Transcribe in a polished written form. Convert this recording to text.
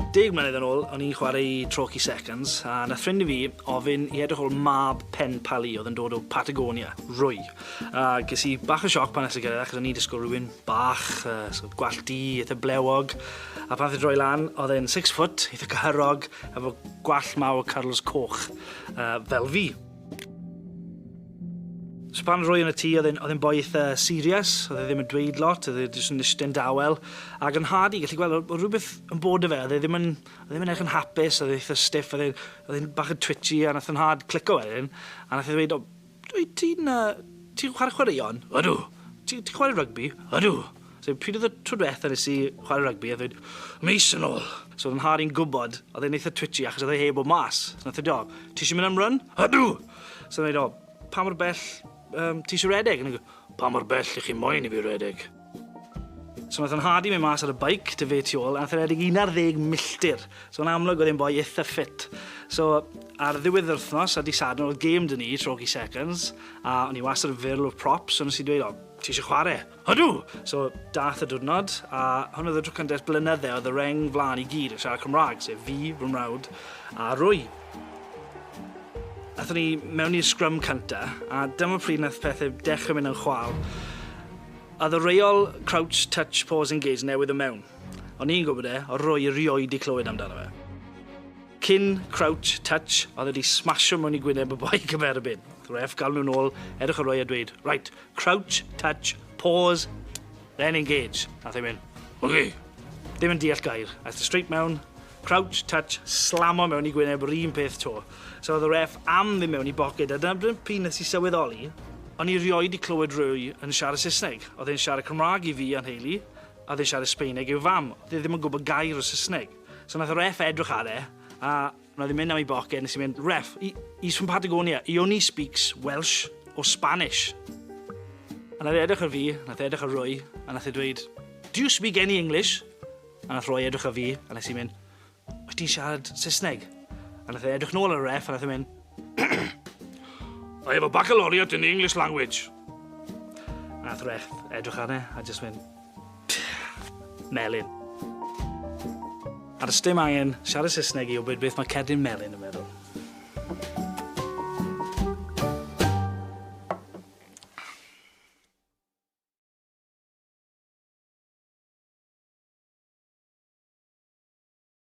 10 mlynedd yn ôl, o'n i'n chwarae i Treorchy Seconds, a nath ffrind i fi ofyn i edrych ôl mab Pen Pali oedd yn dod o Patagonia, Rwy. A ges i bach o sioc pan nes i gyrraedd, achos o'n i'n disgwyl rhywun bach, so gwallt du, eitha blewog, a pan nath e droi lan, oedd e'n 6 foot, eitha cyhyrog, efo gwallt mawr cyrls coch, fel fi. So pan roi yn y tŷ, oedd e'n oedd e'n boi eitha serious, oedd e ddim yn dweud lot, oedd e jyst yn iste'n dawel, ac yn nhad i gallu gweld o'dd o'dd rwbeth yn bod 'da fe, oedd e ddim yn oedd e ddim yn edrych yn hapus, oedd e eitha stiff, oedd e oedd e'n bach yn twitchy, a nath 'yn nhad clico wedyn, a nath e ddweud, o, wyt ti'n yy ti'n chware chwaraeon? Ydw. Ti ti'n chware rygbi? Ydw. So pryd o'dd y tro dwetha nes i chware rygbi a ddweud, mis yn ôl. So o'dd 'yn nhad i'n gwbod, o'dd e'n eitha twitchy achos o'dd e heb bod mas. So nath e do, ti isie mynd am run? Ydw! So o'n i'n o, pa mor bell um, ti eisiau redeg? A go, pa mor bell i chi moyn i fi redeg? So nath yn nhad i mynd mas ar y bike dy fe tu ôl, a nath e redeg 11 milltir. So yn amlwg oedd e'n boi eitha ffit. So ar ddiwedd yr wythnos, ar di Sadwrn, oedd game dyn ni, Treorchy Seconds, a o'n i wastad yn fearl o'r props, so nes i dweud, o, ti eisiau chwarae? Ydw! So dath y diwrnod, a hwn oedd y tro cyntaf ers blynydde, oedd y reng flaen i gyd yn siarad Cymraeg, sef fi, fy mrawd, a Rwy. Athon ni mewn i'r scrum cynta, a dyma pryd nath pethe dechre mynd yn chwâl. O'dd y reol crouch, touch, pause, engage newydd do' mewn. O'n i'n gwbod e, o' Roy erioed 'di clywed amdano fe. Cyn crouch, touch, o'dd e 'di smasho mewn i gwyneb y boi gyferbyn. Nath y ref galw nw nôl, edrych ar Roy a dweud, Right, crouch, touch, pause, then engage. Nath e mynd, Oce. Ddim yn deall gair. Aeth e straight mewn, Crouch, touch, slamo mewn i gwyneb yr un peth 'to. So o'dd y ref am fynd mewn i boced a dyna dyna pryd nes i sylweddoli o'n i rioed 'di clywed rwy yn siarad Sysneg. O'dd e'n siarad Cymra'g i fi a'n nheulu, a o'dd e'n siarad Sbaeneg i'w fam. O'dd e ddim yn gwbod gair o Sysneg. So nath y ref edrych ar e, a nath e mynd am 'i boced nes i mynd, Ref, he he's from Patagonia, he only speaks Welsh or Spanish. A nath e edrych ar fi, nath e edrych ar Rwy, a nath e dweud, Do you speak any English? A nath Roy edrych ar fi, a nes i mynd, wyt ti'n siarad Saesneg? A nath e edrych nôl ar y ref, a nath e mynd, I have a baccalaureate in the English language. A nath ref edrych arne, a just mynd, melyn. A does dim angen siarad Saesneg i wybod beth mae cerdyn melyn yn meddwl.